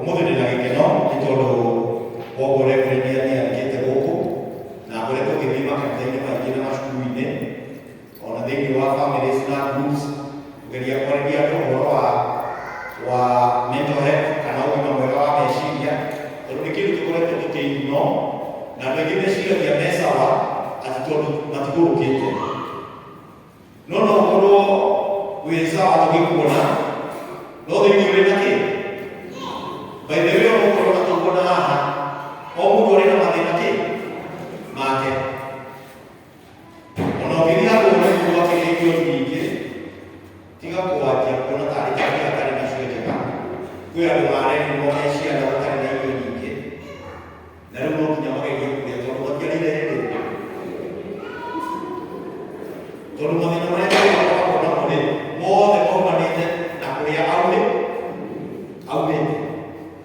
Ũmũthĩ ndĩna gĩkeno nĩ tondũ woguo Reverend nĩandĩkĩte gũkũ na ngoretwo ngĩthiĩ makanitha-inĩ maingĩ na macukuru-inĩ ona thĩinĩ wa families na groups kũgeria kwarĩria andũ ũhoro wa mental health kana ũgima mwega wa meciria, tondũ nĩ kĩndũ tũkoretwo tũkĩignore na andũ aingĩ meciragia me sawa atĩ tondũ matigũrũkĩte. No no ũkorwo wĩ sawa tũgĩkuona, no thĩinĩ ũrĩ na kĩ? By the way, ona ũkorwo na tũkuona haha, o mũndũ arĩ na mathĩna kĩ? Make. Ona ũngĩthiĩ handũ wone mũndũ akĩrĩa irio nyingĩ, tiga kwanjia kuona tarĩ tabia atarĩ nacio njega. Kwĩ andũ marerirwo me ciana gũtarĩ na irio nyingĩ, na rĩu no nginya magerie kũrĩa tondũ matiarĩire hĩndĩ ĩrĩa. Tondũ mathĩna marĩa makoragwo namo rĩ, mothe maumanĩte na kũrĩa aumĩte.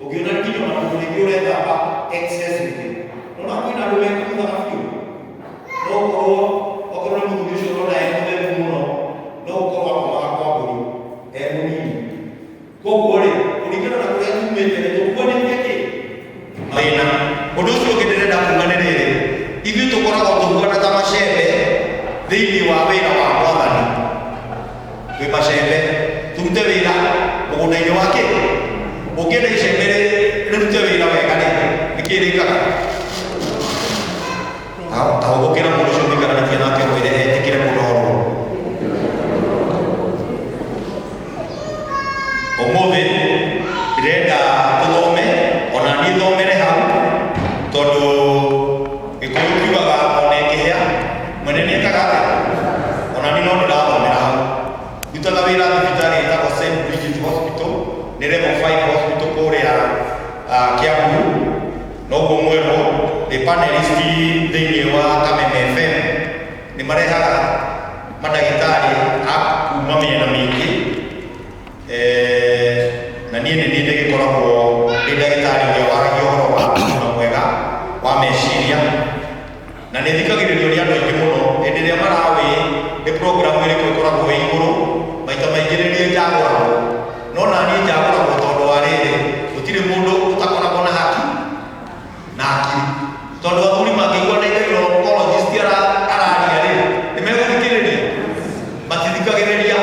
Ũngĩona nginya ona mũndũ rĩngĩ ũrethamba excessively, nona kwĩna andũ mekũhuthaga biũ. No ũkorwo okorwo nĩ mũthuri ũcio ũrona e mũtheru mũno, no ũkorwo akomaga kwa mbũri e mũnini. Koguo rĩ, kũringana na kũrĩa tumĩte rĩ, tũkuanĩtie kĩ? Mathĩna. Ũndũ ũcio ũngĩ ndĩrenda kuga nĩ rĩrĩ, ithuĩ tũkoragwo tũhuana ta macembe thĩinĩ wa wĩra wa Mwathani. Twĩ macembe, tũrute wĩra mũgũnda-inĩ wa kĩ? Ũngĩenda icembe rĩrute wĩra wega rĩ, nĩkĩ rĩkaga? Ta hũgũkĩra mũndũ ũcio mũikaranĩtie nake ũmwĩre etĩkĩre kũnorwo. Ũmũthĩ ndĩrenda tũthome ona niĩ thomere hau, tondũ Gĩkũyũ kiugaga ona ĩngĩhĩa mwene nĩ ekaga atĩa? Ona niĩ no ndĩrathomera hau. Ndutaga wĩra thibitarĩ ĩtagwo St Bridget Hospital, nĩ level 5 hospital kũrĩa Kiambu. Noguo mwerwo ndĩ panelist thĩinĩ wa Kameme FM. Nĩ marehaga mandagĩtarĩ a kuma mĩena mĩingĩ, na niĩ nĩ niĩ ndĩgĩkoragwo ndĩ ndagĩtarĩ ũrĩa waragia ũhoro wa ũgima mwega wa meciria, na nĩ thikagĩrĩrio nĩ andũ aingĩ mũno hĩndĩ ĩrĩa marawĩ nĩ program ĩrĩkũ ĩkoragwo ĩ igũrũ. Maita maingĩ nĩ niĩ njagũragwo, no na niĩ njagũragwo tondũ wa rĩrĩ, gũtirĩ mũndũ ũtakoragwo na haki na akiri, tondũ athuri mangĩigua nĩ gynecologist araria rĩ, nĩ megũthikĩrĩria? Matithikagĩrĩria.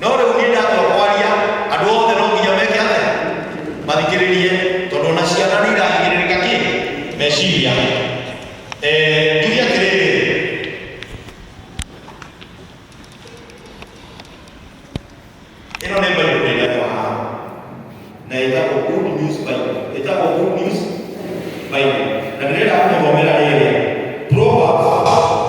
No rĩu niĩ ndatua kwaria, andũ othe no nginya meke atĩa? Mathikĩrĩrie, tondũ ona ciana nĩ irahinyĩrĩrĩka kĩ meciria. Njuge atĩrĩrĩ, ĩno nĩ Bible ndĩnayo haha, na ĩtagwo Good News Bible, ĩtagwo Good News Bible, na ndĩrenda kũmũthomera rĩrĩ Proverbs,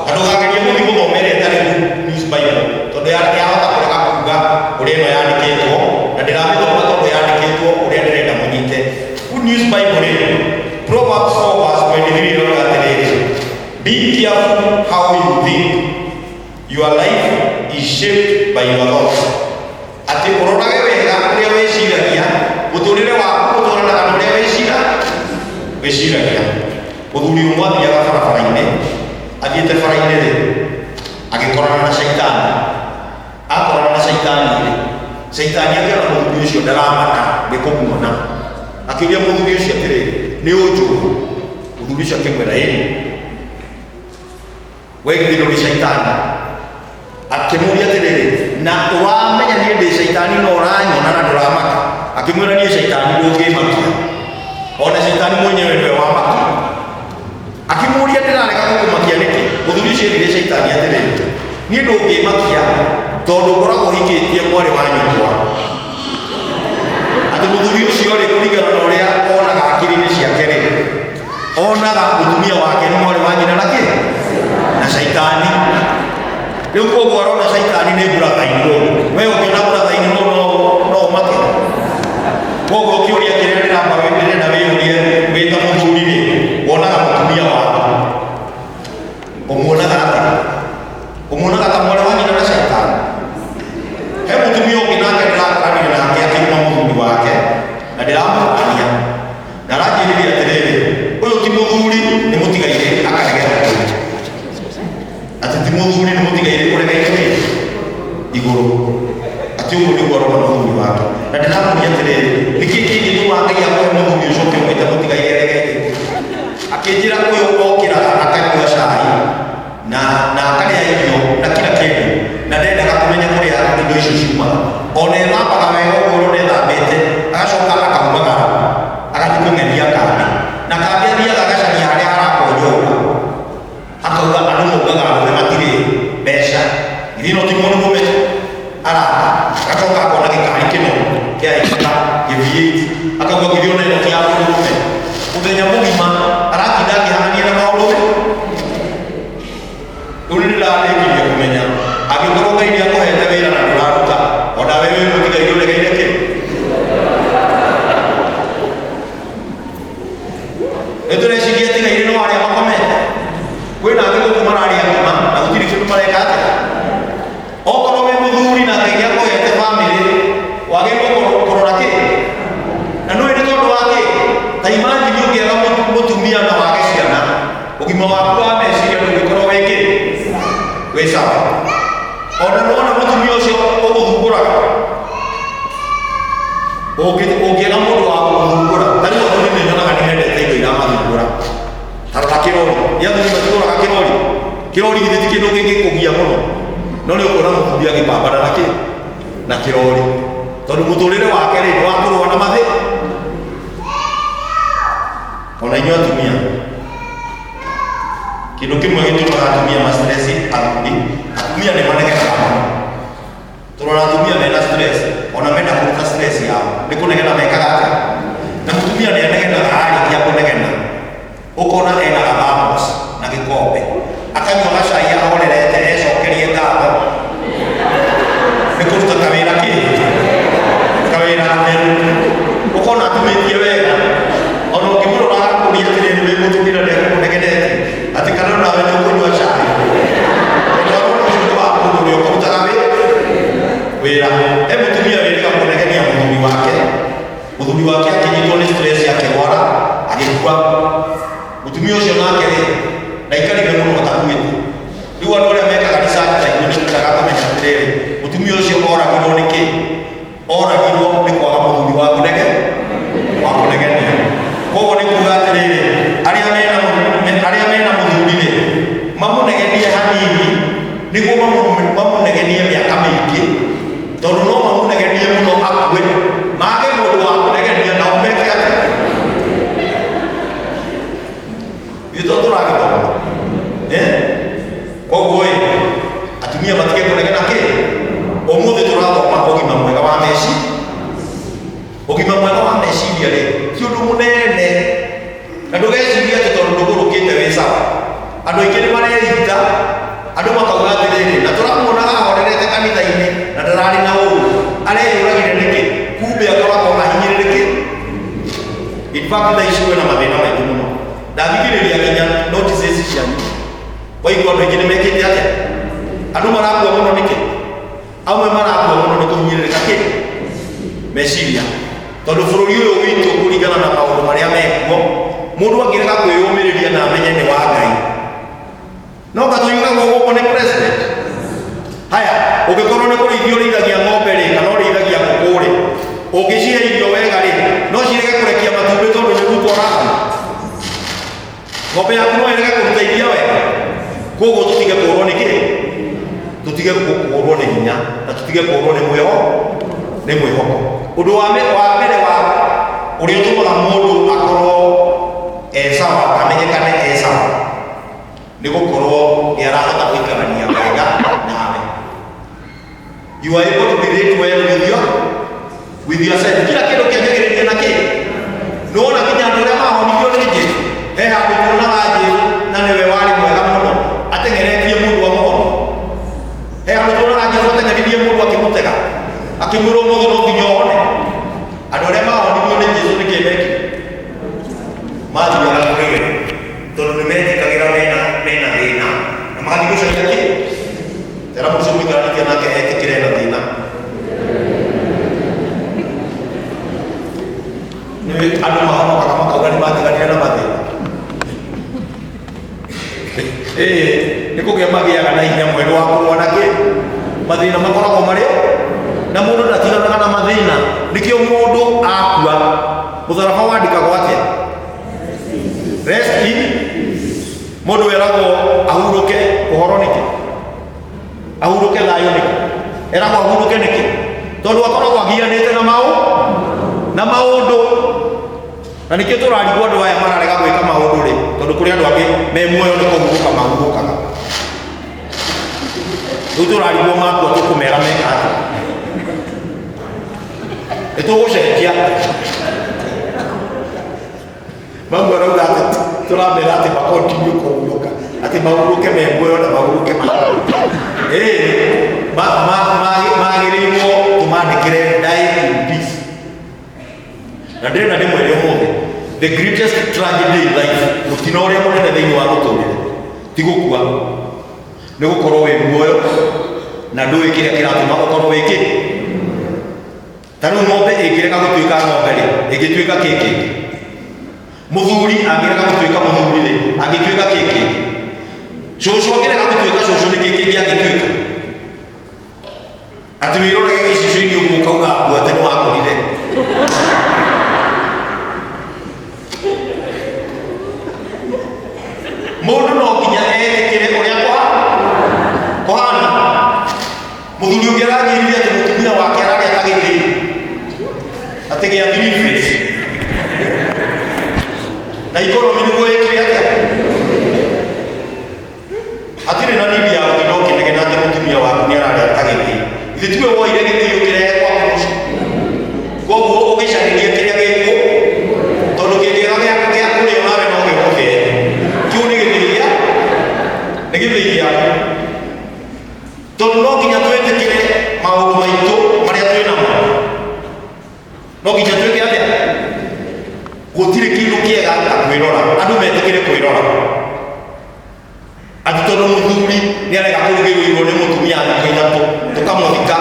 na ndũkagerie gũthiĩ gũthomera ĩtarĩ Good News Bible, tondũ yahota kũrega kuga ũrĩa ĩno yandĩkĩtwo, na ndĩramĩthoma tondũ yandĩkĩtwo ũrĩa ndĩrenda mũnyite. Good News Bible rĩ, Proverbs 4 verse 23 ĩroiga atĩrĩrĩ, be careful how you think. Your life is shaped by your thoughts. Atĩ ũrorage wega ũrĩa wĩciragia, mũtũrĩre waku ũtwaranaga na ũrĩa wĩciragia. Mũthuri ũmwe athiaga barabara-inĩ, athiĩte bara-inĩ rĩ, agĩkorana na caitani. Akorana na caitani rĩ, caitani akĩona mũthuri ũcio ndaramaka nĩ kũmuona. Akĩũria mũthuri ũcio atĩrĩrĩ, nĩ ũnjũĩ? Mũthuri ũcio akĩmwĩra, ĩni. We githĩ ndũrĩ caitani? Akĩmũria atĩrĩrĩ, na ũramenya niĩ ndĩ caitani no ũranyona na ndũramaka? Akĩmwĩra, niĩ caitani ndũngĩmakia, ona caitani mwenyewe nĩwe wamaka. Akĩmũria, ndĩrarega gũkũmakia nĩkĩ? Mũthuri ũcio erire caitani atĩrĩrĩ, niĩ ndũngĩmakia tondũ ngoragwo hikĩtie mwarĩ wa nyũkwa. Atĩ mũthuri ũcio rĩ, kũringana na ũrĩa onaga hakiri-inĩ ciake rĩ, onaga mũtumia wake nĩ mwarĩ wa nyina na kĩ na caitani. Rĩu koguo arona caitani nĩ brother in law. We ũngĩona brother in law no ũmake. Koguo kĩũria kĩrĩa ndĩramba ndĩrenda wĩyũrie wĩ ta mũthuri rĩ, wonaga mũtumia waku ũmuonaga atĩa? Ũmuonaga ta mwarĩ wa nyina na caitani? He mũtumia ũngĩ nake ndĩrakoranire nake akĩruma mũthuri wake, na ndĩramũkania na aranjĩrire atĩrĩrĩ, ũyũ ti mũthuri, nĩ mũtigairĩ akaregera igũrũ. Atĩ ti mũthuri, nĩ mũtigairĩ ũregeire kĩ igũrũ. Atĩ ũguo nĩguo arona mũthuri wake. Na ndĩramũria atĩrĩrĩ, nĩkĩ kĩngĩtũma gĩ-V8 akauga githĩ ona ĩno ti ya mũndũrũme. Mũthenya mũgima aratinda akĩhanania na maũndũ rĩu nĩ ndĩrarĩkirie kũmenya angĩkorwo Ngai nĩ akũhete wĩra na ndũraruta onawe wĩ mũtigairĩ ũregeire kĩ nĩ tũreciria tigairĩ no arĩa makomete kwĩna angĩ gũkũ mararĩa ngima na gũtirĩ kĩndũ mareka atĩa okorwo wĩ mũthuri na Ngai nĩ akũhete bamĩrĩ wagĩrĩirwo kũrora kĩ na nũĩ nĩ tondũ wa kĩ ta imagine ũngĩaga mũtumia na wage ciana ũgima waku wa meciria ndũngĩkorwo wĩ kĩ wĩ sawa ona nĩwona mũtumia ũcio ũgũthumbũraga ũngĩaga mũndũ wa gũgũthumbũra ta rĩu athuri nĩ nyonaga nĩ mendete indo iramathumbũra ta rora kĩrori nĩ athuri matigũraga kĩrori kĩrori githĩ ti kĩndũ kĩngĩkũgia mũno no nĩ ũkuona mũthuri agĩpambana na kĩ na kĩrori tondũ mũtũrĩre wake rĩ nĩ wa kũrũa na mathĩ ona inyuĩ atumia kĩndũ kĩmwe gĩtũmaga atumia ma stress athuri atumia nĩ manegenaga mũno tũrona atumia mena stress ona menda kũruta stress yao nĩ kũnegena mekaga atĩa na mũtumia nĩ anegenaga arĩkia kũnegena ũkona ena gathamos na gĩkombe akanyua gacai ahorerete ecokerie ngatho nĩ kũruta kawĩra kĩ kawĩra gatheru ũkona atumĩtie wega ona ũngĩmũrora agakũria atĩrĩrĩ wĩ mũtumia na nĩekũnegenete atĩ kana nawe nĩ ũkũnyua cai tondũ arona ũcio nĩ wa mũndũ ũrĩa ũkũrutaga wĩra he mũtumia wĩrĩga kũnegenia mũthuri wake mũthuri wake akĩnyitwo nĩ stress akĩrwara agĩkua mũtumia ũcio nake rĩ ndaikarire mũno atakuĩte rĩu andũ arĩa mekaga research ta ithuĩ nĩtwendaga kũmenya atĩrĩrĩ mũtumia ũcio oragirwo nĩ kĩ oragirwo nĩ kwaga mũthuri wa kũnege wa kũnegenia koguo nĩ kuga atĩrĩrĩ arĩa mena arĩa mena mũthuri rĩ mamũnegenie hanini nĩguo mamũnegenie mĩaka mĩingĩ tondũ no mamũnegenie mũno akue mage mũndũ wa kũnegenia nao meke atĩa ithuĩ to tũragĩthoma eh koguo ĩ atumia matige kũnegena kĩ ũmũthĩ tũrathoma ũgima mwega wa meci ũgima mwega wa meciria rĩ ti ũndũ mũnene na ndũgecirie atĩ tondũ ndũgũrũkĩte wĩ sawa andũ aingĩ nĩ mareita andũ makauga atĩrĩrĩ na tũramuonaga ahorerete kanitha-inĩ na ndararĩ na ũru areyũragire nĩkĩ kumbe akoragwo ahinyĩrĩrĩkĩ in fact thaa ici kwĩna mathĩna maingĩ mũno ndathikĩrĩria nginya notices cianyu waigua andũ aingĩ nĩ mekĩte atĩa andũ marakua mũno nĩkĩ amwe marakua mũno nĩ kũhinyĩrĩrĩka kĩ meciria tondũ bũrũri ũyũ witũ kũringana na maũndũ marĩa mekuo mũndũ angĩrega kwĩyũmĩrĩria na amenye nĩ wa Ngai no gatũigagwo gũkũ nĩ president haya ũngĩkorwo nĩ kũrĩithia ũrĩithagia ng'ombe rĩ kana ũrĩithagia ngũkũ rĩ ũngĩcihe irio wega rĩ no cirege kũrekia matumbĩ tondũ nĩ Ruto arahana ng'ombe yaku no ĩrege kũruta iria wega koguo tũtige kũrwo nĩ kĩ tũtige kũrwo nĩ hinya na tũtige kũrwo nĩ mwĩho nĩ mwĩhoko ũndũ wa wa mbere wa ũrĩa ũtũmaga mũndũ akorwo e sawa amenyekane e sawa nĩ gũkorwo nĩ arahota gũikarania wega nawe you are able to relate well with yourself kila kĩndũ kĩanjagĩrĩria na kĩ nĩwona nginya andũ arĩa mahonirio nĩ Jesũ he handũ tuonaga Jesũ na nĩwe warĩ mwega mũno ateng'eretie mũndũ amũhonie he handũ tuonaga Jesũ ateng'eririe mũndũ akĩmũtega akĩmwĩra ũmũthĩ no nginya ũhone andũ arĩa mahonirio nĩ Jesũ nĩkĩ mekire mathiaga kũrĩ we tondũ nĩ metĩkagĩra mena thĩna na magathiĩ gũcaria kĩ tera mũndũ ũcio mũikaranĩtie nake etĩkĩre ena thĩna nĩ andũ mahonokaga makauga nĩ matiganire na mathĩna ĩĩ nĩ kũgĩa magĩaga na hinya mwerũ wa kũrũa na kĩ mathĩna makoragwo marĩ na mũndũ ndatiganaga na mathĩna nĩkĩo mũndũ akua mũtharaba wandĩkagwo atĩa rest in mũndũ eragwo ahurũke ũhoro nĩkĩ ahurũke thayũ nĩkĩ eragwo ahurũke nĩkĩ tondũ akoragwo agianĩte na maũ na maũndũ na nĩkĩo tũrarigwo andũ aya mararega gwĩka maũndũ rĩ tondũ kũrĩ andũ angĩ me muoyo nĩ kũhurũka mahurũkaga rĩu tũrarigwo makua tũkũmera meka atĩa nĩ Nĩ tũgũcenjia. Mamu arauga atĩ tũramera atĩ makontinue kũhurũka, atĩ mahurũke me muoyo na mahurũke ma ĩĩ magĩrĩirwo tũmandĩkĩre die in peace. Na ndĩrenda ndĩmwĩre ũmũthĩ, the greatest tragedy in life, mũtino ũrĩa mũnene thĩinĩ wa mũtũrĩre ti gũkua, nĩ gũkorwo wĩ muoyo na ndũĩ kĩrĩa kĩratũma ũkorwo wĩ kĩ. Ta rĩu ng'ombe ĩngĩrega gũtuĩka ng'ombe rĩ, ĩngĩtuĩka kĩ kĩngĩ? Mũthuri angĩrega gũtuĩka mũthuri rĩ, angĩtuĩka kĩ kĩngĩ? Cũcũ angĩrega gũtuĩka cũcũ nĩ kĩ kĩngĩ angĩtuĩka? Atĩ wĩrorage gĩcicio-inĩ ũguo ũkauga nguo atĩ nĩ wakũrire. Mũndũ no nginya etĩkĩre ũrĩa kũhana. Mũthuri ũngĩ aranjĩrire atĩ mũtumia wake ararĩa ta gĩthĩi, atĩ gĩa three face na ikonomi nĩguo ĩkire atĩa. Hatirĩ na nini ya gũtinda ũkĩnegena atĩ mũtumia waku nĩ ararĩa ta gĩthĩi. Githĩ tiwe woire gĩthĩi ũkĩrehe kwaku mũciĩ? Koguo ũgĩcarĩrie kĩrĩa gĩkuo, tondũ kĩngĩaga gĩa kũrĩa nawe no gĩgũthĩe. Kĩu nĩ gĩthĩi gĩa nĩ gĩthĩi gĩaku. Tondũ no nginya twĩtĩkĩre maũndũ maitũ marĩa twĩ namo. No nginya twĩke atĩa? Gũtirĩ kĩndũ kĩega ta kwĩrora. Andũ metĩkĩre kwĩrora. Atĩ tondũ mũthuri nĩ arega kũrugĩrwo irio nĩ mũtumia thikũ ithatũ, tũkamũthika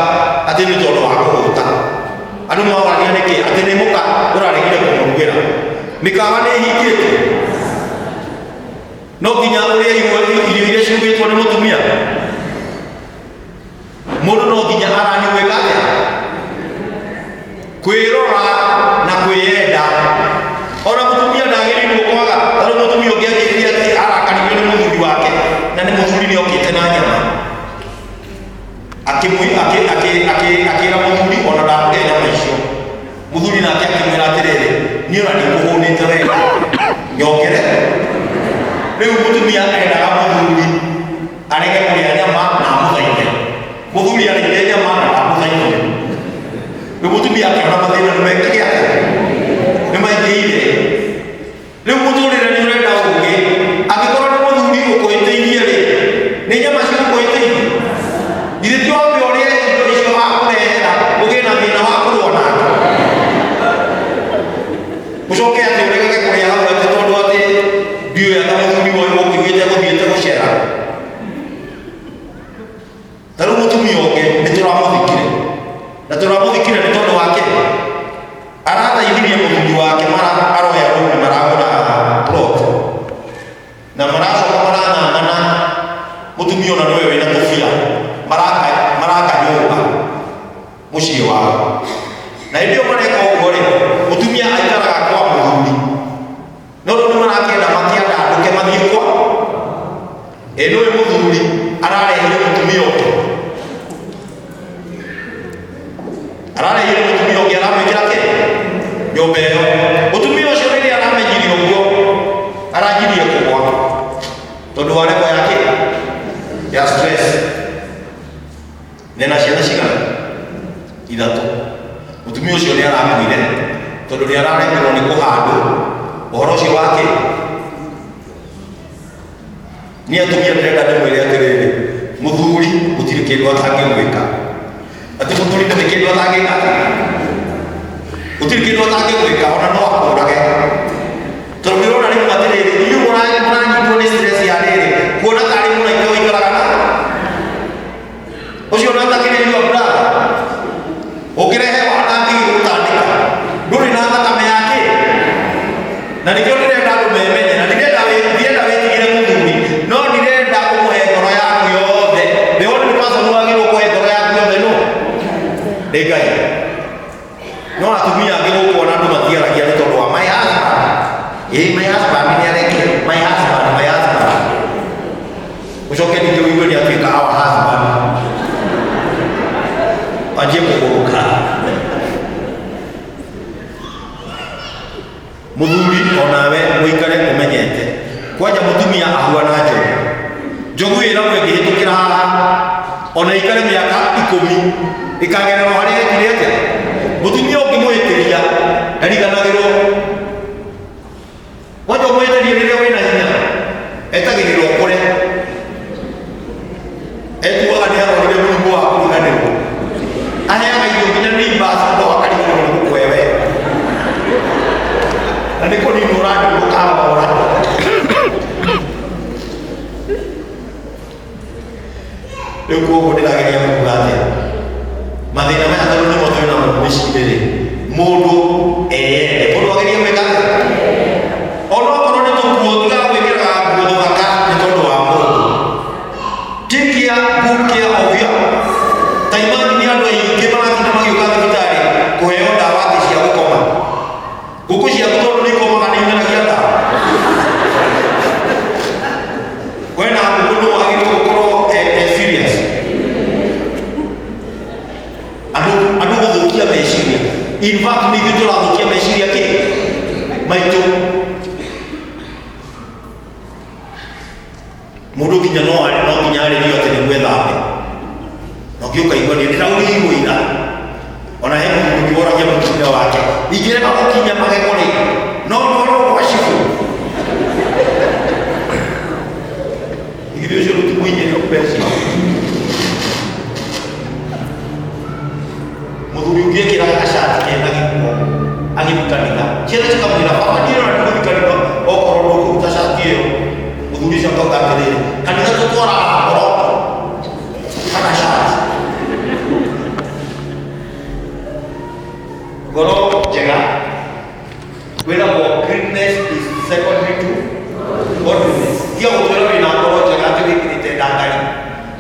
atĩ nĩ tondũ wa kũhũta. Andũ maoragia nĩkĩ? Atĩ nĩ mũka ũraregire kũmũrugĩra. Mĩkawa nĩ ĩhingĩtwo. No nginya ũrĩe irio iria cirugĩtwo nĩ mũtumia. Mũndũ no nginya arani gwĩka atĩa? Kwĩrora na kwĩyenda. Ona mũtumia ndagĩrĩirwo kwaga. Ta rĩu mũtumia ũngĩ anjĩrire atĩ arakaririo nĩ mũthuri wake, na nĩ mũthuri nĩ okĩte na nyama. Akĩra mũthuri ona ndakũrĩa nyama icio. Mũthuri nake akĩmwĩra atĩrĩrĩ, niĩ ona ndikũhũnĩte wega, nyongere. Rĩu mũtumia endaga mũthuri arege kũrĩa nyama na amũthaithe. Mũthuri arĩire nyama na ndamũthaithire. Rĩu mũtumia akĩona mathĩna nĩ mekire atĩa? Nĩ maingĩire. Rĩu mũtũrĩre nĩ ũrenda ũgĩ. Angĩkorwo nĩ mũthuri ũkũhĩtĩirie rĩ, nĩ nyama cigũkũhĩtĩirie? Githĩ ti wambe ũrĩe indo icio akũrehera ũgĩe na thĩna wa kũrũa nake? Ũcoke atĩ ũregage kũrĩa hau atĩ tondũ atĩ ndiũĩ anga mũthuri ũyũ ũkũiguĩte gũthiĩte gũcera. Ta rĩu mũtumia ũngĩ nĩ tũramũthikire, na tũramũthikire nĩ tondũ wake arateithirie mũthuri wake aroya rũni maragũra plot na maracoka marang'ang'ana. Mũtumia ona nĩwe wĩna tũbia, maraka nyũmba mũciĩ wao, na hĩndĩ ĩyo mareka ũguo rĩ, mũtumia aikaraga kwa mũthuri, no rĩu nĩ marakĩenda makĩandandũke mathiĩ kwa ĩ nĩũĩ mũthuri ararehire mũtumia ũngĩ, ararehire mũtumia ũngĩ aramwĩkĩra kĩ nyũmba ĩyo. Mũtumia ũcio rĩrĩa aramenyire ũguo aranjirie kũgwa tondũ wa level yake ya stress. Nena ciana cigana? Ithatũ. Mũtumia ũcio nĩ arakuire tondũ nĩ araremerwo nĩ kũhandwo ũhoro ũcio wake. Niĩ atumia ndĩrenda ndĩmwĩre atĩrĩrĩ, mũthuri gũtirĩ kĩndũ atangĩgwĩka. Atĩ mũthuri ndũrĩ kĩndũ atangĩka, gũtirĩ kĩndũ atangĩgwĩka, ona no akũrage. Tondũ ndĩrona rĩu atĩrĩrĩ, inyuĩ mũranyitwo nĩ stress ya rĩrĩ, kuona tarĩ mũraika ũikaraga na ũcio ona atakĩrĩ your brother. Ũngĩrehe wana angĩgĩgũtandĩka, ndũrĩ na thakame yake. Na nĩkĩo ndĩrenda andũ memenye, na ndirenda wĩtigĩre mũthuri, no ndirenda ũmũhe ngoro yaku yothe. The only person wagĩrĩirwo kũhe ngoro yaku yothe nũ? Nĩ Ngai. No atumia angĩ gũkũ ona andũ matiaragia nĩ tondũ wa my husband. Ĩĩ my husband nĩ arekire, my husband, my husband. Ũcoke ningĩ ũigue nĩ atuĩka our husband. Wanjie kũgũrũka. Mũthuri onawe ũikare ũmenyete. Kwanja mũtumia ahuana njogu. Njogu ĩragwo ĩngĩhĩtũkĩra haha ona ikare mĩaka ikũmi ĩkagererwo harĩa ĩkire atĩa. Mũtumia ũngĩmũhĩtũkĩra Ndariganagĩrwo. Kwanja ũmwenderie rĩrĩa wĩna hinya, etagĩrĩra ũkũre. Etuaga nĩ arwarire mũrimũ wa kũriganĩrwo. Aheaga irio nginya neighbors no akariganĩrwo nĩ gũkũhe we. Na nĩ kũninwo ũraninwo kahora. Rĩu koguo ndĩrageria kuga atĩa? Mathĩna maya tondũ nĩmo twĩ namo mĩciĩ-inĩ rĩ, mũndũ eyende. Mũndũ agerie gwĩka atĩa? Onokorwo nĩ tũkuo, tigaga gwĩkĩraga nguo thaka nĩ tondũ wa mũndũ. Take care, good care of your. Ta imagine andũ aingĩ maratinda magĩũka thibitarĩ kũheo ndawa atĩ cia gũkoma. Ngũkũ ciaku tondũ nĩ ikomaga nĩ imeragia ndawa. We na ngũkũ nũ wagĩrĩirwo gũkorwo e serious. Andũ andũ gũthũkia meciria. In fact nĩ ithuĩ tũrathũkia meciria kĩ maitũ. Mũndũ nginya no arĩ no nginya arĩrio atĩ nĩguo ethambe. Na ũngĩ ũkaigua nĩ ndĩraurĩirwo ira. Ona he mũndũ ũngĩ woragia mũtumia wake, ingĩrega gũkinya magego rĩ, no ndwarwo gwa cibũ. Githĩ ũcio ti mũinyĩrio mbeca. Mũthuri ũngĩ ekĩraga gacati kena gĩko agĩthiĩ kanitha. Ciana cikamwĩra baba niĩ no ndĩgũthiĩ kanitha okorwo ndũkũruta cati ĩyo. Mũthuri ũcio akauga atĩrĩrĩ, kanitha tũtwaraga ngoro kana cati. Ngoro njega kwĩragwo greatness is secondary to godliness. Tiga gũtwĩra wĩna ngoro njega atĩ wĩkĩrĩte ndangari.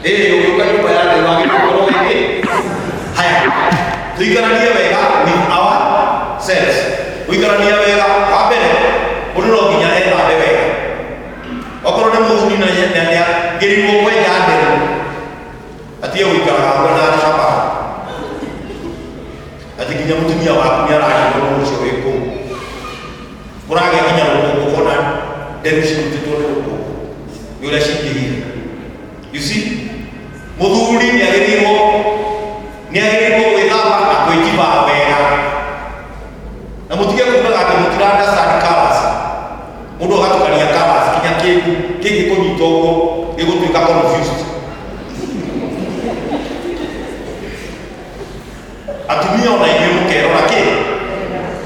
Ĩĩ ũgĩũka nyũmba ya Ngai wagĩrĩirwo gũkorwo wĩ haya. Tũikaranie wega with our selves. Gũikarania wega wa mbere mũndũ no nginya ethambe wega. Okorwo nĩ mũthuri na nĩagĩrĩirwo kwenja nderu atige gũikaraga ũguo na cabaha atĩ nginya mũtumia waku nĩ ararigwo nũ ũcio wĩ kũu. Kũragĩa nginya rũkũngũ ũkona nderu cirutĩtwo nĩ rũkũngũ nĩ ũrĩa cingĩhire. You see, mũthuri nĩ agĩrĩirwo gwĩthamba na kwĩjiba wega. Na mũtige kugaga atĩ mũtira understand colors. Mũndũ agatukania colors nginya kĩndũ kĩngĩkũnyita ũguo gĩgũtuĩka confused. Atumia ona inyuĩ mũkerora kĩ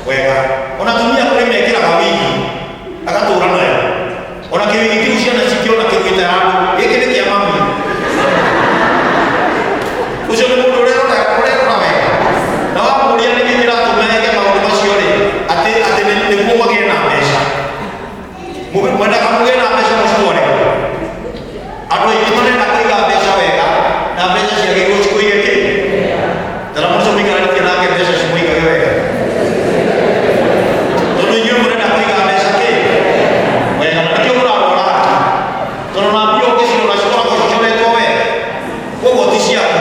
wega. Ona atumia kũrĩ mekĩraga wigi agatũra nayo. Ona kĩwigi kĩu ciana cikĩona kĩgwĩte handũ gĩkĩ nĩ kĩa mami. Ũcio nĩ mũndũ ũrerora ũrerora wega. Na wamũria nĩkĩ kĩratũma eke maũndũ macio rĩ, atĩ nĩguo magĩe na mbeca. Mwendaga mũgĩe na mbeca mũcitware kũ? Andũ aingĩ marenda kũiga mbeca wega na mbeca ciagĩrĩirwo cikũige kĩ? Tara mũico mũikaranĩtie nake mbeca cimũigage wega. Tondũ inyuĩ mũrenda kũiga mbeca kĩ? Wega na nĩkĩo mũrarwara hakiri. Tondũ na mbia ũngĩcirora cikoragwo cicoretwo wega. Koguo ti ciaku.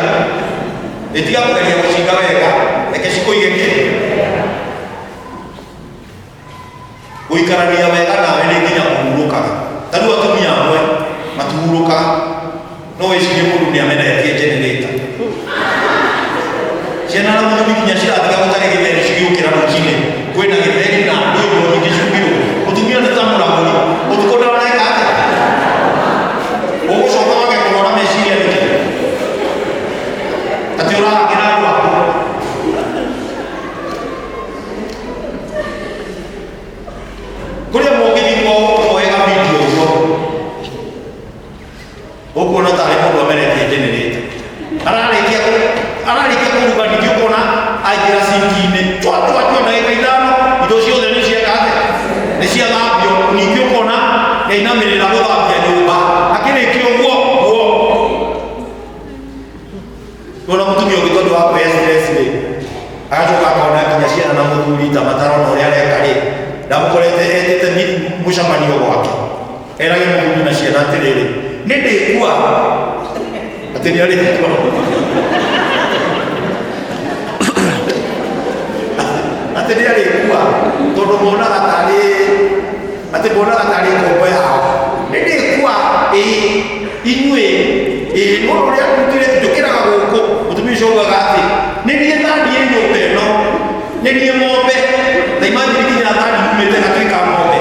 Ĩtiga kũgeria gũciga wega, reke cikũige kĩ? Gũikarania wega nawe nĩ nginya ũhurũkaga. Ta rĩu atumia amwe matihurũkaga. No wĩcirie mũndũ nĩ ameneretie generator. Ciana na mũthuri nginya ciratiga gũtarĩ gĩtheri cigĩũkĩra rũcinĩ. Kwĩna gĩtheri na ndũ indo nyingĩ cirugirwo. Mũtumia nĩ ta mũragũri. Ũtukũ ndaraneka atĩa? Ũgũcoka wage kũrwara meciria nĩkĩ? Atĩ ũrahakĩra andũ aku. Kũrĩa mũngĩthiĩ kwao ũkoe video ũguo. Ũkuona tarĩ mũndũ ameretie generator. Ararĩkia kũruga ningĩ ũkona aingĩra sinki-inĩ chwa chwa chwa ndagĩka ithano indo ciothe nĩ cieka atĩa? Nĩ ciathambio. Ningĩ ũkona nĩainamĩrĩra gũthambia nyũmba. Akĩrĩkia ũguo guo. Ona mũtumia ũngĩ tondũ wa kwĩhe stress rĩ, agacoka akona nginya ciana na mũthuri ta matarona ũrĩa areka rĩ, ndamũkorete etĩte mũcemanio gwake. Erage mũthuri na ciana atĩrĩrĩ, nĩ ndĩkua. Atĩ nĩ arĩkua. Atĩ nĩ arĩkua tondũ monaga tarĩ atĩ monaga tarĩ ngombo yao. Nĩ ndĩkua ĩĩ inyuĩ ĩĩ mũndũ ũrĩa ndutire njũkĩraga gũkũ mũtumia ũcio augaga atĩ nĩ niĩ thandie nyũmba ĩno nĩ niĩ ng'ombe. Ta nyumĩte ngatuĩka ng'ombe.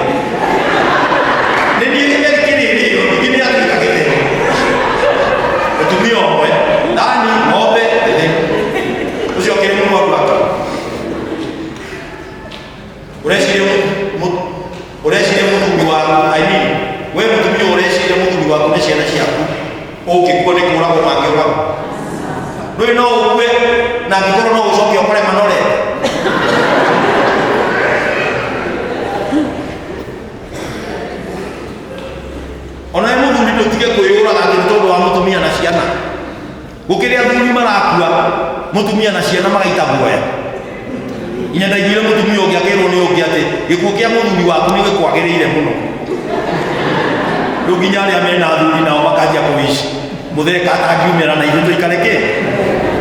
Nĩ niĩ gĩtheri kĩrĩrĩo, ningĩ nĩ atuĩka gĩtheri. Mũtumia ũmwe, thani, ng'ombe, gĩtheri. Ũcio akĩrĩ mũrwaru aka. Ũreciria ũreciria mũthuri waku, I mean, we mũtumia ũreciria mũthuri waku na ciana ciaku ũngĩkua nĩ kũragwo mangĩũragwo. Ndũĩ no ũkue na angĩkorwo no ũcoke ũkore manorete. Ona we mũthuri ndũtige kwĩyũraga atĩ nĩ tondũ wa mũtumia na ciana. Gũkĩrĩ athuri marakua mũtumia na ciana magaita guoya. Nginya ndaiguire mũtumia ũngĩ akĩrwo nĩ ũngĩ atĩ gĩkuũ kĩa mũthuri waku nĩ gĩkwagĩrĩire mũno. Rĩu nginya arĩa mena athuri nao makanjia kũwici mũtheka atangiumĩra na ithuĩ tũikare kĩ.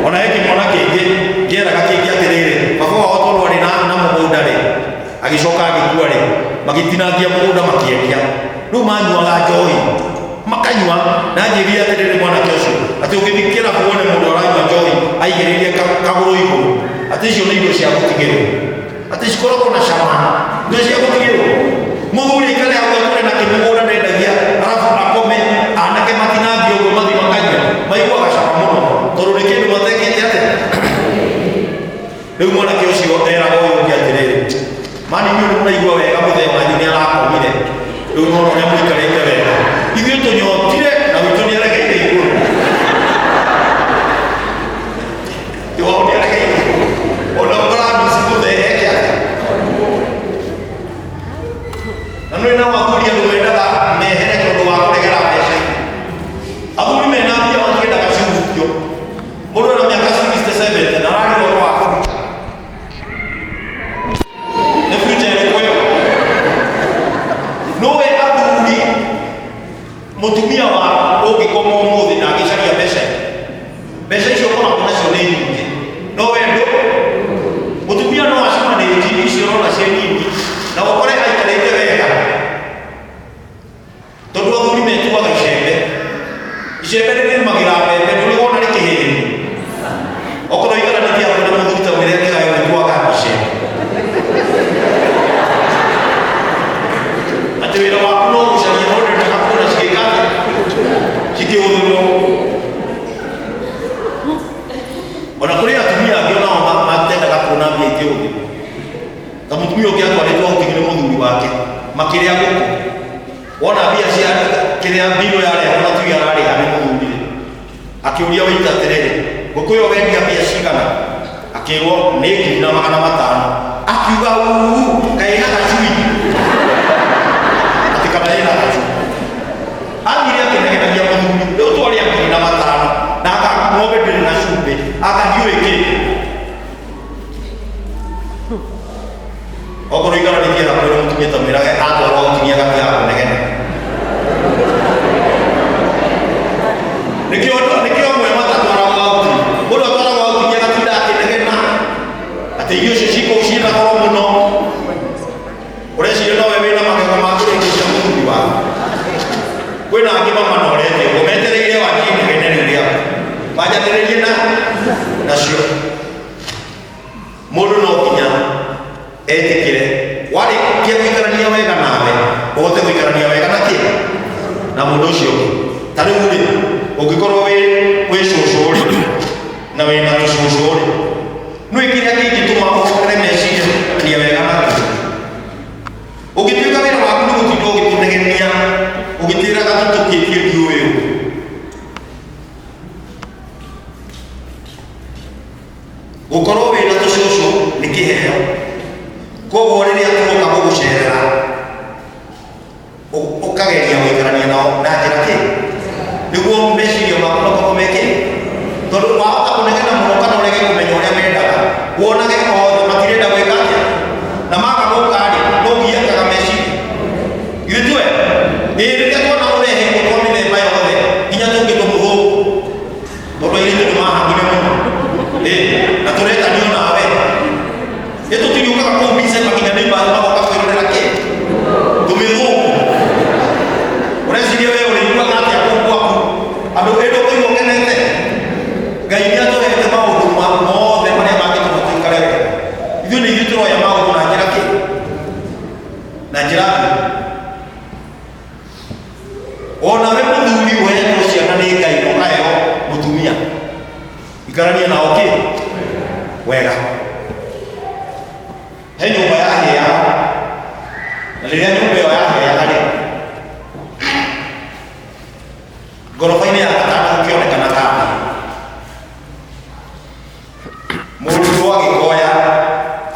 Ona he kĩmwana kĩngĩ kĩeraga kĩngĩ atĩrĩrĩ, baba wao tondũ arĩ na mũgũnda rĩ, agĩcoka agĩkua rĩ, magĩtinangia mũgũnda makĩendia. Rĩu manyuaga njohi makanyua na njĩrire atĩrĩrĩ mwanake ũcio atĩ ũngĩthiĩ kĩrabu wone mũndũ aranyua njohi aigĩrĩrie kagũrũ igũrũ atĩ icio nĩ indo cia gũtigĩrwo atĩ cikoragwo na cama indo cia gũtigĩrwo mũthuri aikare hau akũre na kĩmũgũnda ndendagia arabu akome anake matinangie ũguo mathiĩ makanyua maiguaga cama mũno tondũ nĩ kĩndũ matekĩte atĩa. Rĩu mwanake ũcio eraga ũyũ ũngĩ atĩrĩrĩ, mani inyuĩ nĩ mũraigua wega mũthee wanyu nĩ arakomire, rĩu nona ũrĩa mũikarĩte wega, ithuĩ tũnyotire na witũ nĩ aregeire igũrũ. Ti wao nĩ aregeire igũrũ. Ona ũkaramisi mũthee eke atĩa? Na nĩ nao athuri andũ mendaga mehere tondũ wa kũregera mbeca-inĩ. Athuri mena mbia matiendaga cihutio. Mũndũ ena mĩaka 67 na araria ũhoro wa kũruta. Nĩ future ĩrĩkũ ĩyo? Nũwe athuri mũtumia waku ũngĩkoma ũmũthĩ na angĩcaria mbeca mbeca icio ũkoragwo nacio nĩ nyingĩ no we ndũ mũtumia no acimanĩnji icio ũrona ciĩ nyingĩ na ũkore aikarĩte wega Tondũ athuri metuaga icembe. Icembe rĩrĩmagĩra mbembe, ndũrĩ wona rĩkĩhĩhĩrio. Okorwo ũikaranĩtie hakuhĩ na mũthuri ta mwĩre atigage gwĩtuaga icembe. Atĩ wĩra waku no gũcaria no ndwendaga kuona cigĩka atĩa? Cikĩhũthĩrwo. Ona kũrĩ atumia angĩ onao matendaga kuona mbia ikĩhũthĩrwo. Ta mũtumia ũngĩ atwarĩtwo outing nĩ mũthuri wake makĩrĩa ngũkũ. Wona mbia cia kĩrĩa mbirũ yarehwo na tiwe ararĩha nĩ mũthuri rĩ. Akĩũria waiter atĩrĩrĩ, ngũkũ ĩyo wendia mbia cigana? Akĩrwo nĩ 1500. Akiuga uu, kaĩ ĩna gacui? Atĩ kana ĩna gacui. Athire akĩnegenagia mũthuri, rĩu twarĩa 1500 na anga ng'ombe ndĩrĩ na cumbĩ, anga ndiũĩ kĩ. Okorwo ikaranĩtie hakuhĩ na mũtumia ta mwĩrage atwarwo gũkinyia gatigaga kũnegena. Nĩkĩo nĩkĩo amwe matatwaragwo outing. Mũndũ atwaragwo outing agatinda akĩnegena atĩ irio icio cikũu ciĩna goro mũno. Ũreciria nowe wĩna magego ma kũrĩa irio cia mũthuri waku. Kwĩna angĩ mamanorete ũguo metereire wanjie inegene rĩu rĩaku. Wanjanĩrĩrie na nacio. Mũndũ no nginya etĩkĩre warĩkia gũikarania wega nawe ũhote gũikarania wega na kĩ na mũndũ ũcio ũngĩ. Ta rĩu rĩ, ũngĩkorwo wĩ wĩ cũcũ rĩ na wĩna tũcũcũ rĩ, nĩ kĩrĩa kĩngĩtũma ũcokere meciria gũikarania wega nakĩo. Ũngĩtuĩka wĩra waku nĩ gũtinda ũgĩtũnegenia ũgĩtwĩraga tũtũkĩtie ndiũĩ ũũ. Gũkorwo wĩna tũcũcũ nĩ kĩheo. Koguo rĩrĩa tũgoka gũgũcerera, ũkageria gũikarania nao na njĩra kĩ? Nĩguo meciria maku makorwo me kĩ? Tondũ wahota kũnegena mũno kana ũrege kũmenya ũrĩa mendaga, wonage othe matirenda gwĩka atĩa? Na maga gũka-rĩ, no ũgiĩkaga meciria. Githĩ ti wega? Ĩĩ rĩrĩa tuona ũrehe twa mĩthemba yothe nginya tũngĩ tũmũthũngũ tondũ airĩtu nĩ mahangire mũno. Ĩĩ na tũretanio nawe. Ĩ tũtiriũkaga kũu mbica nginya neighbors magoka kwĩrorera kĩ? Ngoroba-inĩ ya gatano gũkĩonekana kana. Mũrutwo agĩkoya.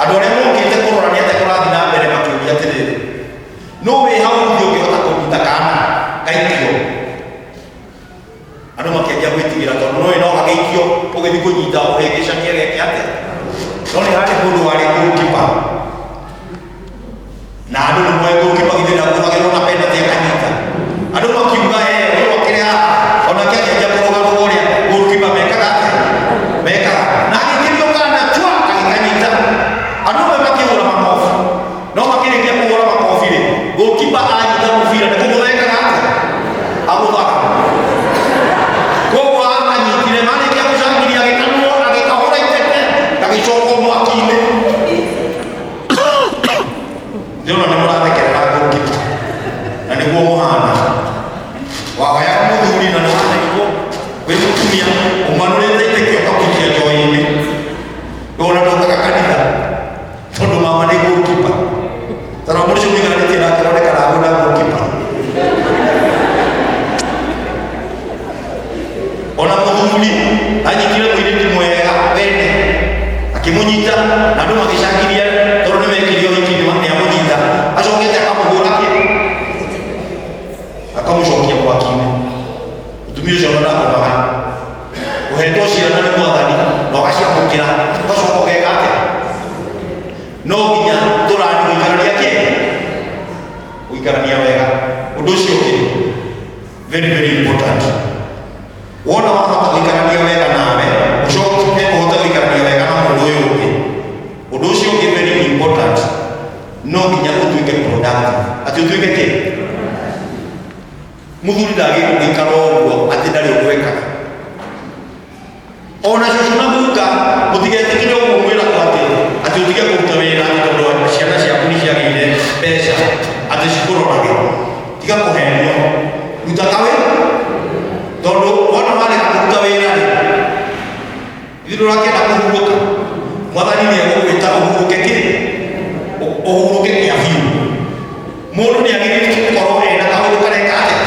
Andũ arĩa mokĩte kũrora nĩ atĩa kũrathiĩ na mbere makĩũria atĩrĩrĩ, nũ wĩ hau thĩ ũngĩhota kũnyita kana gaikio? Andũ makĩanjia gwĩtigĩra tondũ nũĩ no gagĩikio ũgĩthiĩ kũnyita ũhĩngĩcanie geke atĩa. No nĩ harĩ mũndũ warĩ goalkeeper. Na andũ nĩ moĩ goalkeeper githĩ ndagũthagĩrwo na penalty akanyita. Andũ makiuga eh ũyũ akĩrĩ haha onake akĩanjia kũrũgarũga ũrĩa goalkeeper mekaga atĩa mekaga na agĩikĩrio kana chwa agĩkanyita. Andũ amwe makĩhũra makobi no makĩrĩkia kũhũra makobi rĩ goalkeeper anyita mũbira nĩ kũgũtha ekaga atĩa agũthaga. Koguo akanyitire marĩkia gũcangiria agĩkanwo agĩkahũra iteke gagĩcokwo mwaki-inĩ. Ndĩrona nĩ mũrathekerera goalkeeper na nĩguo mũhana. Wahoyaga mũthuri na nĩ waneirwo wĩ mũtumia ũmanũrĩte iteke ũkamũikia njohi-inĩ. Ndũona ndũkaga kanitha tondũ mama nĩ goalkeeper. Tondũ mũndũ ũcio mũiganĩtie nake aroneka arahũra goalkeeper. Ona mũthuri anyitire mũirĩtu mwega wene akĩmũnyita na andũ magĩcangiria tondũ nĩ mekire ũhiki nĩ amũnyita acokete akamũhũra kĩ akamũcokia mwaki-inĩ. Mũtumia ũcio ona ndakomaga ũhetwo ciana nĩ mwathani na ũgaciamũkĩra ũgacoka ũgeka atĩa? No nginya tũrani gũikarania kĩ gũikarania wega. Ũndũ ũcio ũngĩ very very important, wona wahota gũikarania wega nawe ũcoke ũhote gũikarania wega na mũndũ ũyũ ũngĩ. Ũndũ ũcio ũngĩ very important, no nginya ũtuĩke productive. Atĩ ũtuĩke kĩ? Mũthuri ndagĩrĩirwo gũikara ũguo atĩ ndarĩ ũndũ ekaga. Ona cũcũ na guka mũtigetĩkĩre ũguo mwĩragwo atĩ atĩ ũtige kũruta wĩra atĩ tondũ ciana ciaku nĩ ciagĩire mbeca atĩ cikũrorage. Tiga kũhenio, ruta kawĩra tondũ wona warega kũruta wĩra rĩ ithuĩ ndũrakĩenda kũhurũka. Mwathani nĩ egũgwĩta ũhurũke kĩ ũhurũke kĩa biũ. Mũndũ nĩ agĩrĩirwo gũkorwo ena kaũndũ kareka atĩa.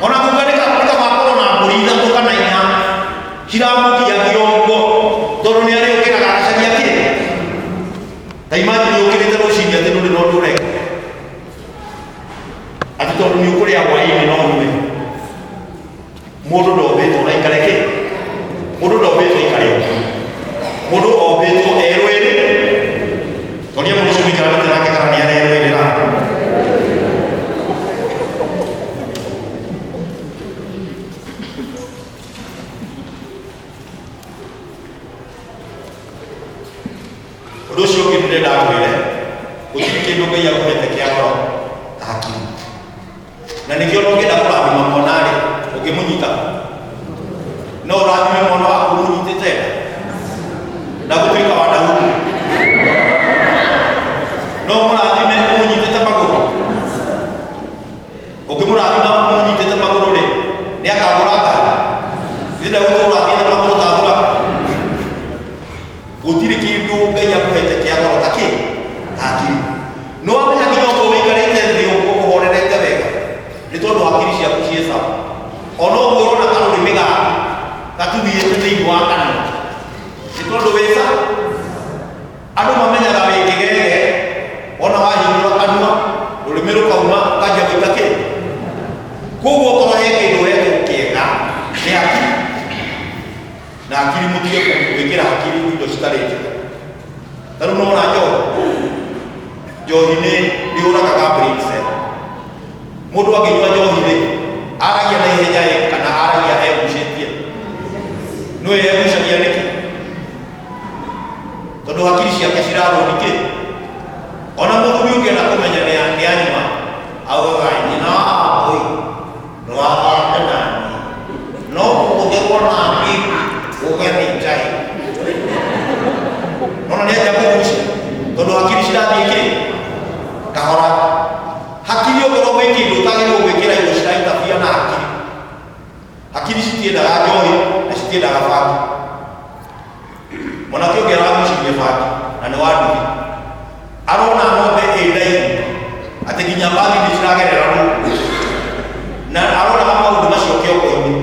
Ona guka nĩ kaba akorwo na mbũri ithatũ kana inya ciramũgiagia ũguo tondũ nĩ arĩũkĩraga agacaria kĩ. Ta imagine ũkĩrĩte rũcinĩ atĩ ndũrĩ na ũndũ ũreka atĩ tondũ nĩ ũkũrĩa hwaĩ-inĩ no ũnyue. Mũndũ ndombĩtwo na aikare kĩ? Mũndũ ndombĩtwo aikare ũguo. Mũndũ ombĩtwo erũĩrĩ. Toria mũndũ ũcio mũikaranĩte nake kana nĩ arerũĩrĩra. Ũndũ ũcio ũngĩ ndĩrenda ngwĩre, gũtirĩ kĩndũ Ngai akũhete kĩa goro ta hakiri. Na nĩkĩo ona ũngĩenda kũrathima mwana-rĩ, ũngĩmũnyita no ũrathime mwana waku ũmũnyitĩte nda na gũtuĩka wa Daudi. No ũmũrathime ũmũnyitĩte magũrũ. Ũngĩmũrathima ũmũnyitĩte magũrũ-rĩ, nĩ akagũra ngari. Githĩ ndegũtũra ũrathiĩ na magũrũ ta thuraku? Gũtirĩ kĩndũ Ngai akũhete kĩa goro ta kĩ? Ta hakiri. Nĩ wamenya nginya ũguo ũikarĩte thĩ ũguo ũhorerete wega nĩ tondũ hakiri ciaku ciĩ sawa. Ona ũguo ũrona karũrĩmĩ gaku gatuthiĩte thĩinĩ wa kanua nĩ tondũ wĩ sawa. Andũ mamenyaga wĩ kĩgege wona wahingũra kanua rũrĩmĩ rũkauma ũkanjia gwĩka kĩ. Koguo okorwo he kĩndũ ũhetwo kĩega nĩ hakiri. Na hakiri mũtige gwĩkĩra hakiri indo citarĩ njega. Ta rĩu nĩwona njohi, njohi nĩ yũragaga brain cell. Mũndũ angĩnyua njohi rĩ, aragia na ihenya ĩ kana aragia egucĩtie? Nĩũĩ egucagia nĩkĩ? Tondũ hakiri ciake cirarwo nĩ kĩ? Ona mũthuri ũngĩenda kũmenya nĩ anyua, augaga nyina wa Wambũi ndũgathake na niĩ, no kũgũthĩrwo na bibi uge nĩ njai. Nona nĩ anjia kũgucia tondũ hakiri cirathiĩ kĩ? Kahora. Hakiri ũkorwo gwĩ kĩndũ ũtagĩrĩirwo gwĩkĩra indo ciraintabia na hakiri. Hakiri citiendaga njohi na citiendaga bangi. Mwanake ũngĩ aragucirie bangi na nĩ wa nduthi. Arona ng'ombe ĩ ndaihu atĩ nginya mbathi nĩ ciragerera rungu na aronaga maũndũ macio kĩoko-inĩ.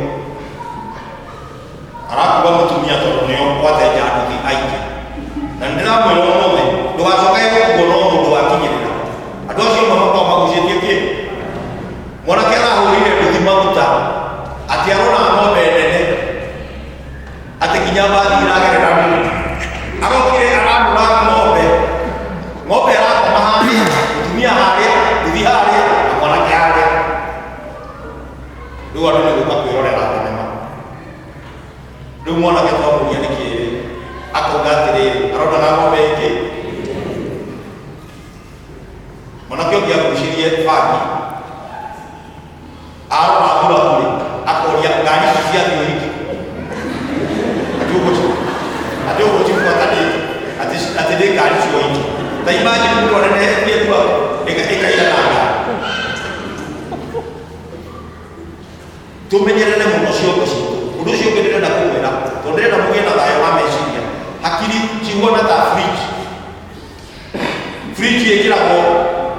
Rĩu andũ nĩ gũka kwĩrorera thenema. Rĩu mwanake twamũria nĩ kĩrĩ akauga atĩrĩrĩ, aronaga ng'ombe ĩngĩ. Mwanake ũngĩ agucirie bangi, arora thuraku-rĩ, akoria ngari ici ciathiĩ ũhiki kũ? Atĩ ũgũcibuata nĩkĩ? Atĩ nĩ ngari cia ũhiki. Ta imagine mũndũ anenehetie thuraku ĩkaigana ngari. Tũmenyerere mũno ciongo citũ. Ũndũ ũcio ũngĩ ndĩrenda kũmwĩra, tondũ ndĩrenda mũgĩe na thayũ wa meciria, hakiri cihuana ta fridge. Fridge ĩkĩragwo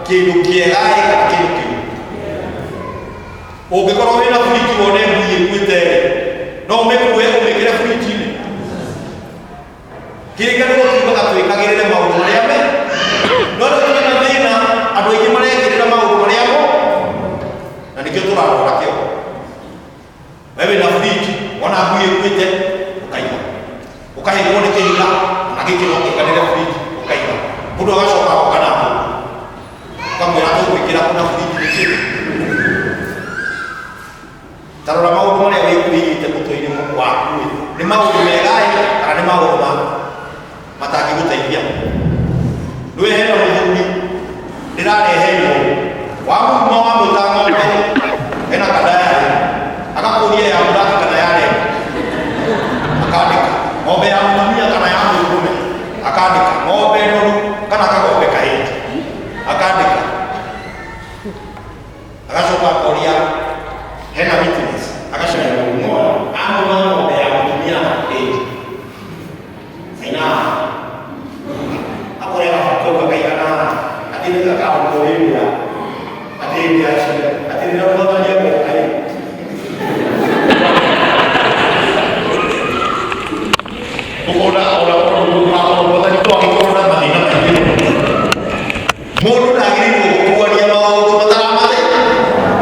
kĩndũ kĩega ĩ kana kĩndũ kĩũru. Ũngĩkorwo wĩna fridge wone ngui ĩkuĩte rĩ, no ũmĩkue ũmĩkĩre fridge-inĩ? Kĩrĩkanĩro kiugaga twĩkagĩrĩre maũndũ marĩa me no rĩu tũrĩ na thĩna, andũ aingĩ marekĩrĩra maũndũ marĩa mo, na nĩkĩo tũrarwara kĩongo. We wĩna fridge, wona ngui ĩkuĩte ũkaiga, ũkahĩngwo nĩ kĩhiga ona gĩkĩ no kĩiganĩre fridge ũkaiga. Mũndũ agacoka agoka na ngũkũ, ũkamwĩra tũgwĩkĩra kũ na fridge nĩkĩ? Ta rora maũndũ marĩa wĩigĩte mũtwe-inĩ waku-ĩ, nĩ maũndũ mega-ĩ kana nĩ maũndũ matangĩgũteithia? Nĩũĩ hena mũthuri ndĩrareheirwo, wamũruma wamwĩta ng'ombe, hena kadayarĩ, agakũria ya black kana ya red, akandĩka ng'ombe ya mũtumia kana ya mũndũrũme, akandĩka ng'ombe noru kana kagombe kahĩnju, akandĩka, agacoka akoria hena witness, agacaria ng'ombe, amũma ng'ombe ya mũtumia ĩnji aina akoya gabuku kau gakaigana atĩ nĩ gakahũkũrĩria atĩ hĩndĩ ya cira atĩ rĩrĩa mwathani agoka ĩ ũkona ona ona mwathani to agĩkorwo na mathĩna maingĩ mũno. Mũndũ ndagĩrĩirwo gũkuania maũndũ mataramate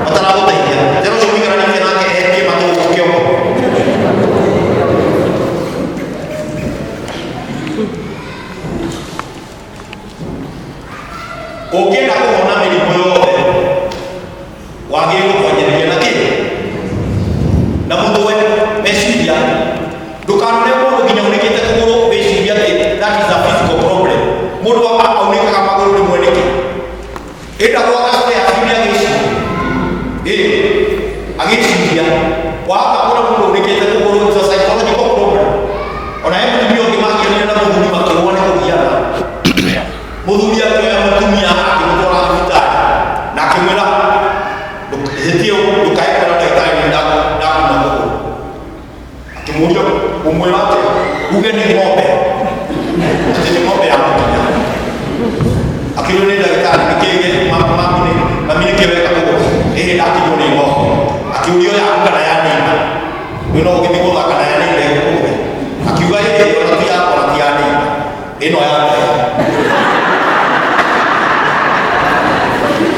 mataragũteithia. Tena ũcio mũikaranĩtie nake eherie matũ kĩongo. Ũngĩenda kũhona mĩrimũ yothe wagĩrĩirwo kwanjĩrĩria na kĩ? Na mũtwe, meciria. Ndũkanone mũndũ nginya aunĩkĩte kũgũrũ wĩcirie atĩ that is a physical problem. Mũndũ aunĩkaga magũrũ rĩmwe nĩkĩ? Ĩtagwo agaspare ciumia agĩciria. Ĩ, agĩciria. Wahota kuona mũndũ aunĩkĩte kũgũrũ, it's a psychological problem. Ona he mũtumia ũngĩ makĩonire na mũthuri makĩrũa nĩ kũgiana. Mũthuri akĩoya mũtumia akĩmũtwara thibitarĩ na akĩmwĩra hĩndĩ ĩyo ndũkae kwĩra ndagĩtarĩ nĩ ndakuna kũgũrũ. Akĩmũria ũmwĩra atĩa? Uge nĩ ng'ombe. Atĩ nĩ ng'ombe ya mũtumia. Akĩũrio nĩ ndagĩtarĩ nĩkĩ mami nĩkĩ weka kũgũrũ? Ĩhĩ ndakinywo nĩ ng'ombe. Akĩũrio yaku kana ya neighbor? Rĩu no ũgĩthiĩ gũthaka na ya neighbor ĩgũkũgũthe. Akiuga ĩhĩ ona ti yakwa na ti ya neighbor. Ĩno ya mbere.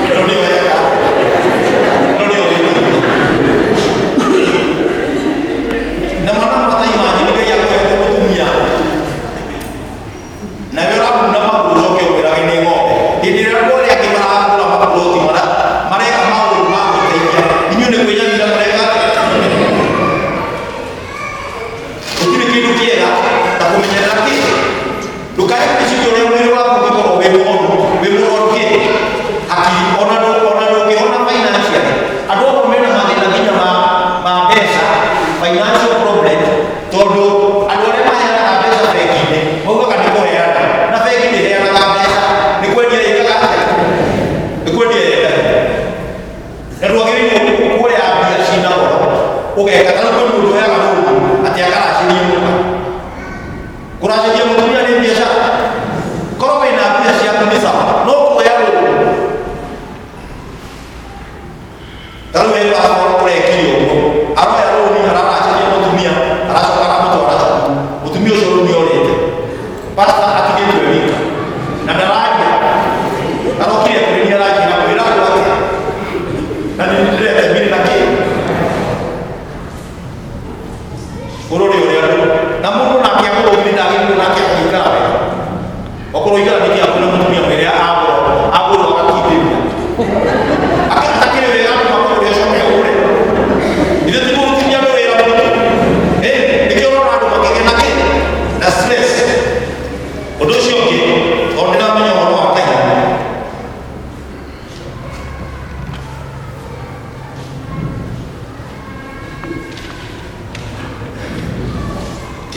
Ĩno nĩyo yeka. Ĩno nĩyo wĩkire. Na mwana mata imagine Ngai akũhete mũtumia. Nawe ũramuna magũrũ ũcoke ũmwĩrage nĩ ng'ombe. Hĩndĩ ĩrĩa andũ arĩa angĩ maragũra maploti mareka maũndũ ma gwĩteithia, inyuĩ nĩ kwĩnyamira mũreka atĩa?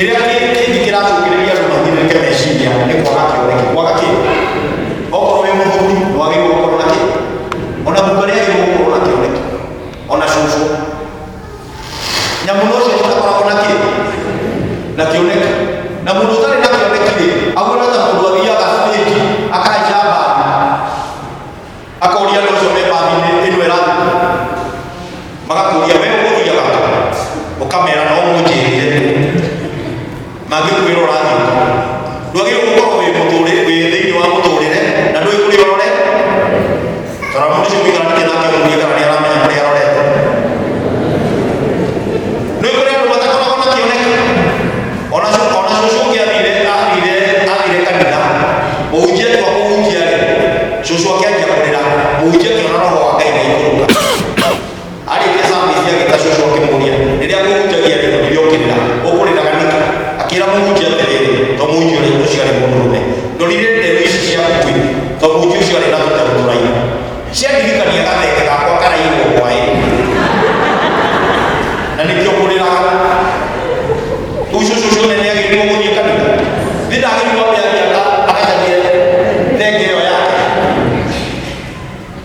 Kĩrĩa kĩngĩ kĩracũngĩrĩria andũ mahinyĩrĩrĩke meciria nĩ kwaga kĩoneki. Kwaga kĩ? Okorwo wĩ mũthuri nĩ wagĩrĩirwo gũkorwo na kĩ? Ona guka nĩ agĩrĩirwo gũkorwo na kĩoneki. Ona cũcũ. Nyamũ no cio citakoragwo na kĩ? Na kĩoneki. Na mũndũ ũtarĩ na kĩoneki rĩ, aguona ta mũndũ athiaga stage akahaica mbathi. Akoria andũ acio me mbathi-inĩ ĩno ĩrathiĩ. Magakũria we ũgũthiaga kũ? Ũkamera no mũnjĩrire. Mangĩkwĩra ũrathiĩ kũ? Ndwagĩrĩirwo gũkorwo wĩ mũtũrĩ wĩ thĩinĩ wa mũtũrĩre na ndũĩ kũrĩa ũrore. Tara mũndũ ũcio mũikaranĩtie nake ũmũrie kana nĩ aramenya kũrĩa arorete. Nĩ kũrĩ andũ matakoragwo na kĩoneki. Ona cũcũ ũngĩ athire athire athire kanitha. Mũhunjia atua kũhunjia rĩ, cũcũ akĩanjia kũrĩra. Mũhunjia akĩona roho wa Ngai nĩ aikũrũka. Arĩkia service agĩta cũcũ akĩmũria, rĩrĩa ngũhunjagia rĩ, ũthire ũkĩrĩra, ũkũrĩraga nĩkĩ? Akĩra mũhunjia atĩrĩrĩ, to mũhunjia ũrĩa ũcio arĩ mũndũrũme, ndorire nderu ici ciaku ĩ, to mũhunjia ũcio arĩ na tũteru tũraihu. Ciandirikania gathenge gakwa karaiywo hwaĩ. Na nĩkĩo ngũrĩraga. Rĩu cũcũ ũcio nĩ agĩrĩirwo gũthiĩ kanitha. Nĩ ndagĩrĩirwo ambe athiĩ agacarie thenge ĩyo yake.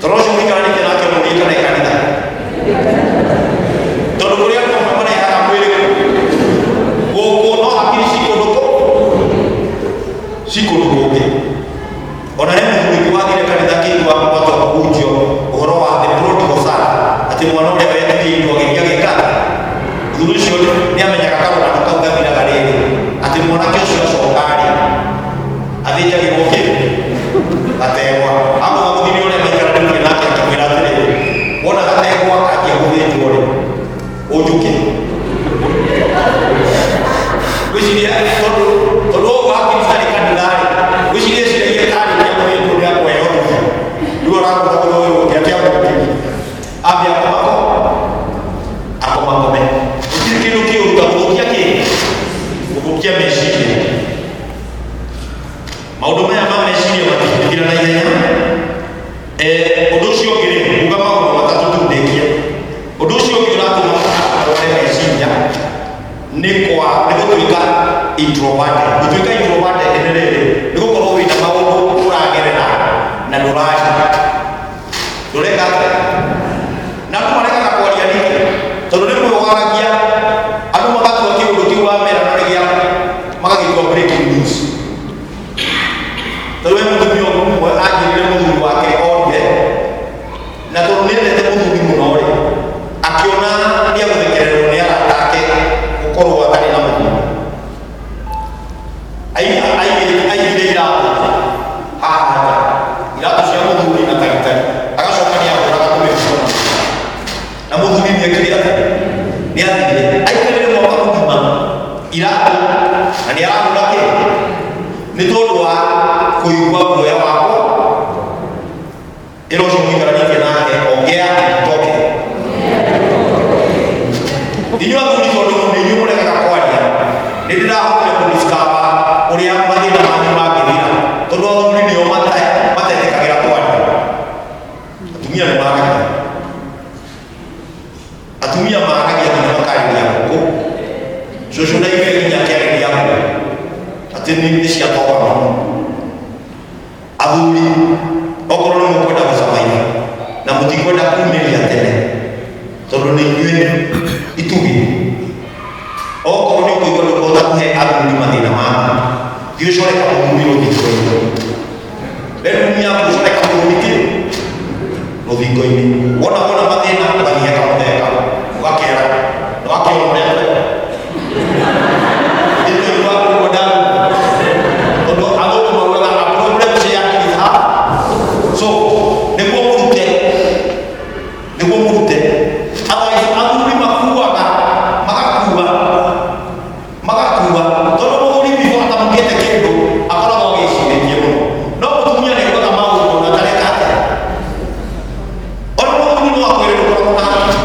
Tondũ ũcio mũikaranĩtie nake mũthiĩ kana kanitha. Tondũ kũrĩ andũ amwe marehaga mwĩrĩ gũkũ no hakiri ci kũndũ kũ ci kũndũ kũngĩ. Ona he mũthuri ũngĩ wathire kanitha akĩigua gwatua kũhunjio ũhoro wa the prodigal son atĩ mwana ũrĩa wetirie indo agĩthiĩ agĩka atĩa? Mũthuri ũcio nĩ amenyaga karũgano kau gathiraga rĩrĩ atĩ mwanake ũcio acoka rĩ athĩnjagĩrwo kĩ gategwa. Agũtha mũthuri ũrĩa maikaranĩtie nake akĩmwĩra atĩrĩrĩ, wona gategwa kanjia gũthĩnjwo rĩ ũnjũke. Ngwĩciria tondũ tondũ ũguo hakiri citarĩ kanitha-rĩ, ngwĩciria eciragia karĩkia gũthĩnjwo nĩ akũheo nduthi. Rĩu arakũra gũtha ũyũ ũngĩ akĩamũkĩria. Ambe akomako akomakome. Gũtirĩ kĩndũ kĩũru ta gũthũkia kĩ? Gũthũkia meciria. Maũndũ maya ma meciria matingĩthira na ihenya. Ũndũ ũcio ũngĩ rĩ, nguga maũndũ matatũ tu ndĩkie. Ũndũ ũcio ũngĩ ũratũma arware meciria nĩ kwa nĩ gũtuĩka introverted. Gũtuĩka introverted nĩ rĩrĩ, nĩ gũkorwo wĩna maũndũ ũragerera na ndũraria. Ndũreka atĩa? Na andũ maregaga kwaria nĩkĩ? Tondũ rĩmwe waragia andũ magatua kĩũndũ kĩu wamera na nĩ gĩaku, magagĩtua breaking news. Tondũ we mũtumia ũmwe anjĩrire mũthuri wake orire, na tondũ nĩ endete mũthuri mũno rĩ, akĩona nĩ egũthekererwo nĩ arata ake gũkorwo atarĩ na mũthuri. Aigire iratũ haha nja, iratũ cia mũthuri na taritari, agacoka nĩ ahũraga tũmĩbuto na na mũthuri nĩ ekire atĩa? Nĩ athire aikarire mwaka mũgima iratũ na nĩ arahũra kĩ? Nĩ tondũ wa kũigua guoya wakwa. Ĩra ũcio mũikaranĩtie nake ongea toke. Inyuĩ athuri tondũ nĩ inyuĩ mũregaga kwaria, nĩ ndĩrahotire kũdiscover ũrĩa mathĩna manyu mangĩthira, tondũ athuri nĩo matetĩkagĩra kwaria. Atumia nĩ maragia. Atumia maragia nginya makarĩria ngũkũ. Cũcũ ndaiguire nginya akĩarĩria ngũkũ atĩ nĩ ciatoka mũno. Athuri, okorwo nĩ mũkwenda gũsurvive na mũtikwenda kumĩria tene tondũ nĩ inyuĩ itugĩ, okorwo nĩ ũkũigua ndũkũhota kũhe athuri mathĩna maku, thiĩ ũcore kamũhuri rũthingo-inĩ. Bedroom yaku ũcore kamũhuri kĩ rũthingo-inĩ. Wona wona mathĩna ũgathiĩ he kamũthee kau ũgakera na wakĩona ũrĩa tweka. Thĩinĩ wa ũguo ndaruga. Tondũ athũngũ maugaga a problem shared is half. So, nĩguo mũrute, nĩguo mũrute. Otherwise athuri makuaga, magakua, magakua. Tondũ mũthuri before atamũkĩte kĩndũ akoragwo agĩcirĩtie mũno. No mũtumia nĩ augaga maũndũ ona atareka atĩa. Ona mũthuri no akwĩre ndũkoragwo na hakiri.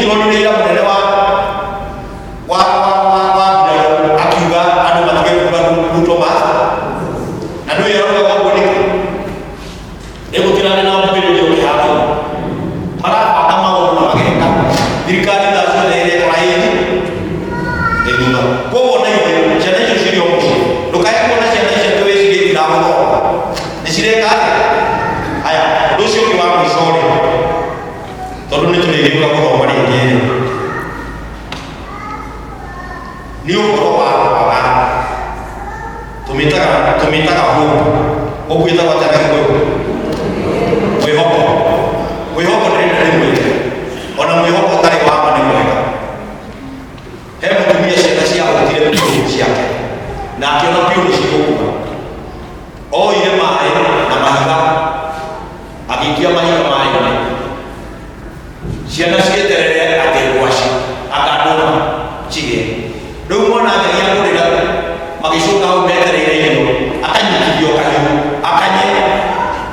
Ũronire ira mũnene wa mbirarũ akiuga andũ matige kuga Ruto must, na nĩwe arauga ũguo nĩkĩ? Nĩ gũtirarĩ na mbugĩrĩrio kĩharo, marabanga maũndũ na mageka thirikari thaa ciothe ĩrekora ĩthi ĩ thutha. Koguo na ithuĩ ciana icio cirĩ o mũciĩ, ndũkae kuona ciana icio atĩ wĩcirie itiragũthoma, nĩ cireka atĩa. Haya, ũndũ ũcio ũngĩ wa mũico rĩ, tondũ nĩ tũrĩgĩũka gũthoma rĩngĩ rĩ, nĩ ũhoro wa kwaga tũmĩtaga hope. Hope ĩtagwo atĩa na Gĩkũyũ? Mwĩhoko. Mwĩhoko ndĩrenda rĩmwe, ona mwĩhoko ũtarĩ wa ma nĩ mwega. He mũtumia ciana ciahũtire biũ ciake na akĩona biũ nĩ cigũkua. Oire maĩ na mahiga, agĩikia mahiga maĩ-inĩ, ciana cieterere atĩ ngwaci akandũma cigĩe. Rĩu mwana anjagia kũrĩra, magĩcoka hau metereire irio, akanyitithio kahiũ akanye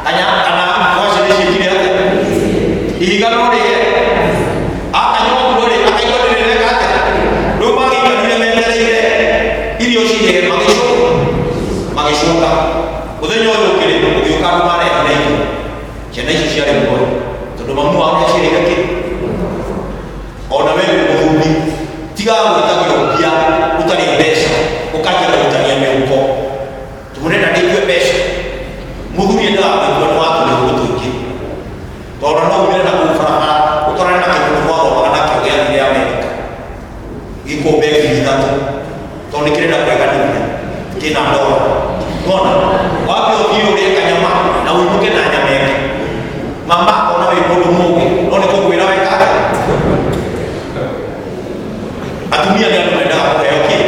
kanya kana ngwaci nĩ ciĩkire atĩa, ihiga no rĩe akanyua ũguo rĩ, akaigua ndĩrĩreka atĩa. Rĩu magĩikarire metereire irio cihĩe, magĩcoka mũthenya ũyũ ũngĩ rĩ, ũgĩũka andũ marehire irio, ciana icio ciarĩ muoyo tondũ mamu wao nĩaciĩrĩire kĩ. Ona we wĩ mũthuri, tiga gwĩtagĩrwo mbia ũtarĩ mbeca, ũkanjia kũrutania mĩhuko tũmũrenda ndĩigue mbeca. Mũthuri endaga kũigua nĩ watũmĩrwo tũingĩ, tondũ no umĩre na kũu barabara ũkorane na kĩndũ mwathomaga nakĩo gĩathire Amerika gĩkũmbe 3,000, tondũ nĩ kĩrenda kweganithia kĩna ndora. Nona wambe ũthiĩ ũrĩe kanyama na ũinũke na nyama ĩngĩ, mama akona wĩ mũndũ mũgĩ, no nĩ kũgwĩra weka atĩa. Atumia nĩ andũ mendaga kũheo kĩ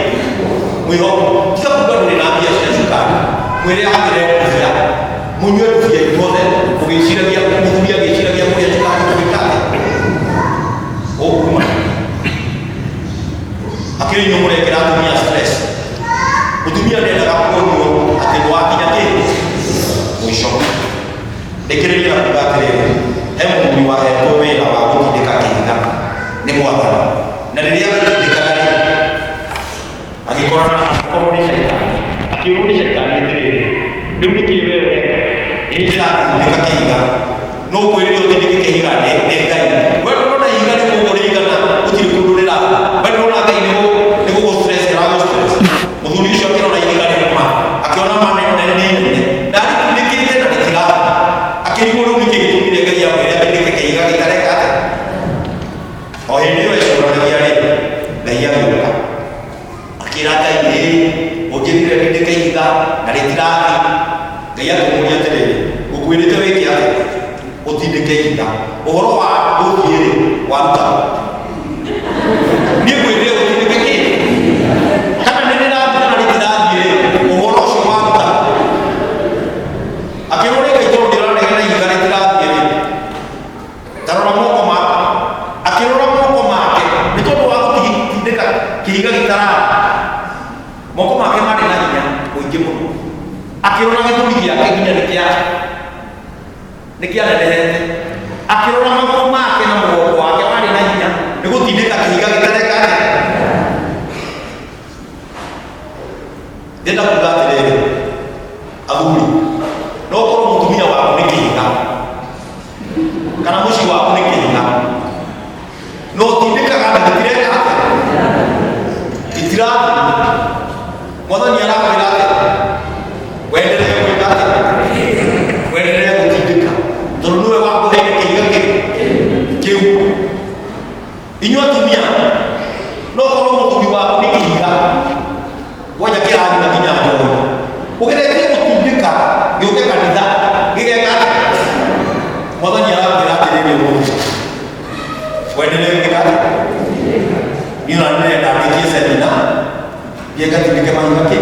mwĩhoko. Tiga kuga ndũrĩ na mbia cia cukari, mwĩre agĩre mbia, mũnyue tũbia inyuothe mũgĩciragia, mũthuri agĩciragia kũrĩa cukari ũgĩka atĩa ũkuma. Akĩrĩ inyuĩ mũrekĩra atumia stress. Mũtumia ndendaga kuonio atĩ nĩwakinya kĩ mũico. Ndĩkĩrĩrie na kuga atĩrĩrĩ, he mũthuri wahetwo wĩra wa gũtindĩka kĩhiga nĩ mwathani, na rĩrĩa agĩtindĩkaga rĩ, agĩkorana akorwo nĩ caitani, akĩũrwo nĩ caitani atĩrĩrĩ, rĩu nĩkĩ we ũreka? Ĩ ndĩratindĩka kĩhiga. No kwĩrire ũtindĩke kĩhiga nĩ Ngai. We ndũrona ihiga nĩ gũkũ rĩigana, gũtirĩ kũndũ rĩrathiĩ. We ndũrona Ngai nĩ gũgũ stress aragũ stress. Mũthuri ũcio akĩrora ihiga rĩma, akĩona ma nĩ nĩ inene, na arĩtindĩkĩte na rĩtirathiĩ. Akĩrigwo rĩu nĩkĩ gĩtũmire Ngai amwĩre atindĩke kĩhiga gĩtareka atĩa. O hĩndĩ ĩyo ecũranagia rĩ, Ngai agĩũka akĩra Ngai, ĩ ũnjĩrire ndindĩke ihiga na rĩtirathiĩ. Ngai akĩmũria atĩrĩrĩ, ngũkwĩrĩte wĩke atĩa? Ũtindĩke ihiga. Ũhoro wa gũthiĩ rĩ, waruta kũ? Niĩ ngwĩrire ũtindĩke kĩ? Kana nĩ rĩrathiĩ kana rĩtirathiĩ rĩ, ũhoro ũcio waruta kũ? Akĩrwo nĩ Ngai, tondũ ndĩranegena ihiga rĩtirathiĩ rĩ, tarora moko make. Akĩrora moko make, nĩ tondũ wa gũtindĩka kĩhiga gĩtarathi, moko make marĩ na hinya mũingĩ mũno. Akĩrora gĩthũri gĩake nginya nĩ kĩanenehete. Akĩrora magũrũ make na mũgongo wake warĩ na hinya nĩ gũtindĩka kĩhiga gĩtareka atĩa. Ndĩrenda kuga atĩrĩrĩ, athuri, no korwo mũtumia waku nĩ kĩhiga kana mũciĩ waku nĩ kĩhiga, no ũtindĩkaga na gĩtireka atĩa, gĩtirathiĩ. Mwathani arakwĩra atĩa? Wendelee gwĩka atĩa? Wendelee gũtindĩka, tondũ nĩwe wakũheire kĩhiga kĩu. Inyuĩ atumia, no korwo mũthuri waku nĩ kĩhiga kwanja kĩranyua nginya njohi, ũgeretie gũtindĩka gĩũke kanitha, gĩgeka atĩa? Mwathani arakwĩra atĩrĩrĩ ũmũthĩ, wendelee gwĩka atĩa? Niĩ ona ndĩrenda ndĩkie semina, thiĩ ngatindĩke mahiga kĩ.